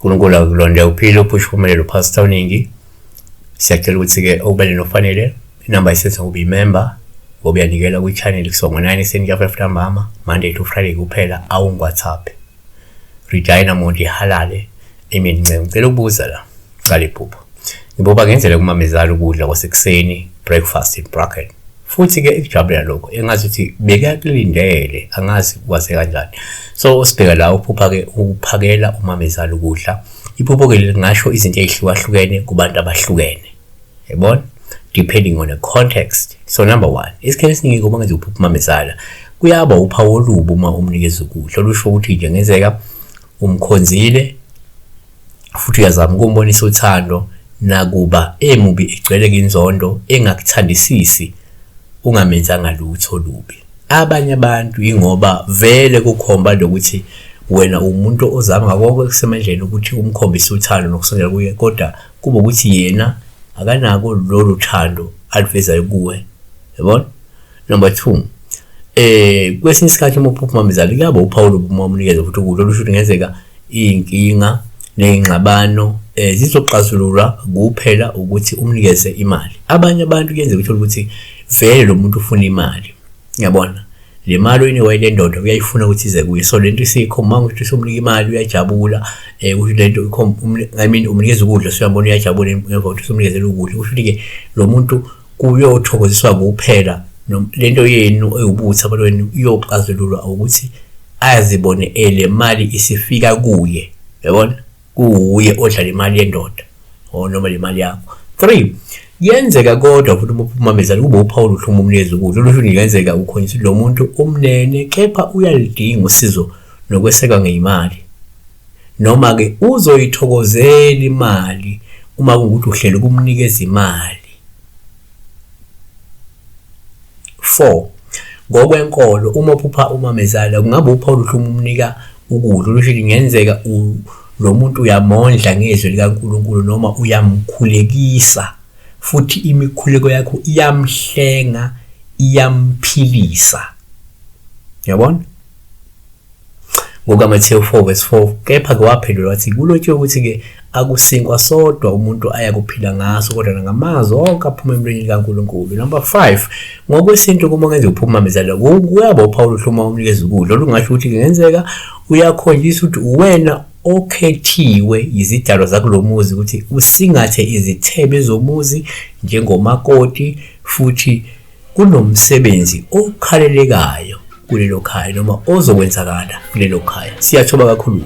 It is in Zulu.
Unkulunkulu akulonde uphile uphushe uphumelele uPastor Uningi. Siyacela ukuthi-ke okubele nofanele inamba isetha ngoba imember ngoba uyanikela kwi-channel kusuka ngo-9 ekuseni kuya 5 ntambama Monday to Friday kuphela awungi-WhatsApp. Regina Monti halale Amen Ncebo. Ngicela ukubuza la ngale iphupho. Ngiphupha ngenzela kumamezala ukudla kwasekuseni breakfast in bracket. Futhi-ke ikujabulela lokho engazi ukuthi bekakulindele angazi kwase kanjani. So sibheka la uphupha-ke ukuphakela umamezala ukudla. Iphupho-ke lingasho izinto ey'hlukahlukene kubantu abahlukene. Yabona? Depending on the context. So number one, isikhathi esiningi uma ngenza uphupha umamezala kuyaba uphawu olubi uma umnikeza ukudla olusho ukuthi nje ngenzeka umkhonzile futhi uyazama ukumbonisa uthando nakuba emubi egcwele inzondo engakuthandisisi ungamenzanga lutho lubi. Abanye abantu yingoba vele kukhomba lokuthi wena umuntu ozama ngako konke okusemandleni ukuthi umkhombise uthando nokusondela kuye kodwa kube ukuthi yena akanako lolu thando aluvezayo kuwe yabona. Number 2, kwesinye isikhathi uma uphupha umamezala kuyaba uphawu uma umnikeza futhi ukudla olusho ukuthi ngenzeka iy'nkinga ney'ngxabano zizoxazululwa kuphela ukuthi umnikeze imali. Abanye abantu kuyenzeka uthole ukuthi vele lo muntu ufuna imali, uyabona le mali oyinikwa ile ndoda uyayifuna ukuthi ize kuye, so lento isiyikhomba ukuthi usumnika imali uyajabula kusho le nto I mean umnikeza ukudla usuyambona uyajabula emva kokuthi usumnikezele ukudla, kusho ukuthi-ke lo muntu kuyothokoziswa kuphela lento yenu ewubutha abantu iyoxazululwa ukuthi azibone ele mali isifika kuye, yabona kuwuye odla le mali yendoda or noma le mali yakho. 3, kuyenzeka kodwa futhi uma umamezala kube uphawu oluhle uma umnikeza ukudla olusho ukuthi kuyenzeka ukhonyisa lo muntu umnene kepha uyaludinga usizo nokweseka ngeyimali noma-ke uzoyithokozela imali uma kuwukuthi uhlela ukumnikeza imali. 4, Ngokwenkolo uma uphupha umamezala kungaba uphawu oluhle uma umnika ukudla olusho ukuthi kungenzeka lo muntu uyamondla ngezwi likaNkulunkulu noma uyamkhulekisa futhi imikhuleko yakho iyamhlenga iyamphilisa. Uyabona? NgokaMathewu 4 verse 4, kepha-ke waphendula wathi, kulotshiwe ukuthi-ke akusinkwa sodwa umuntu ayakuphila ngaso kodwa nangamazwi onke aphuma emlonyeni kaNkulunkulu. Number 5, ngokwesintu kuma kwenza uphuma mamezala kuyaba uphawu oluhle uma umnikeza ukudla olungasho ukuthi kungenzeka uyakhonjiswa ukuthi uwena okhethiwe yizidalwa zakulo muzi ukuthi usingathe izithebe zomuzi njengomakoti futhi kunomsebenzi okhalelekayo kulelo khaya noma ozokwenzakala kulelo khaya. Siyathoba kakhulu.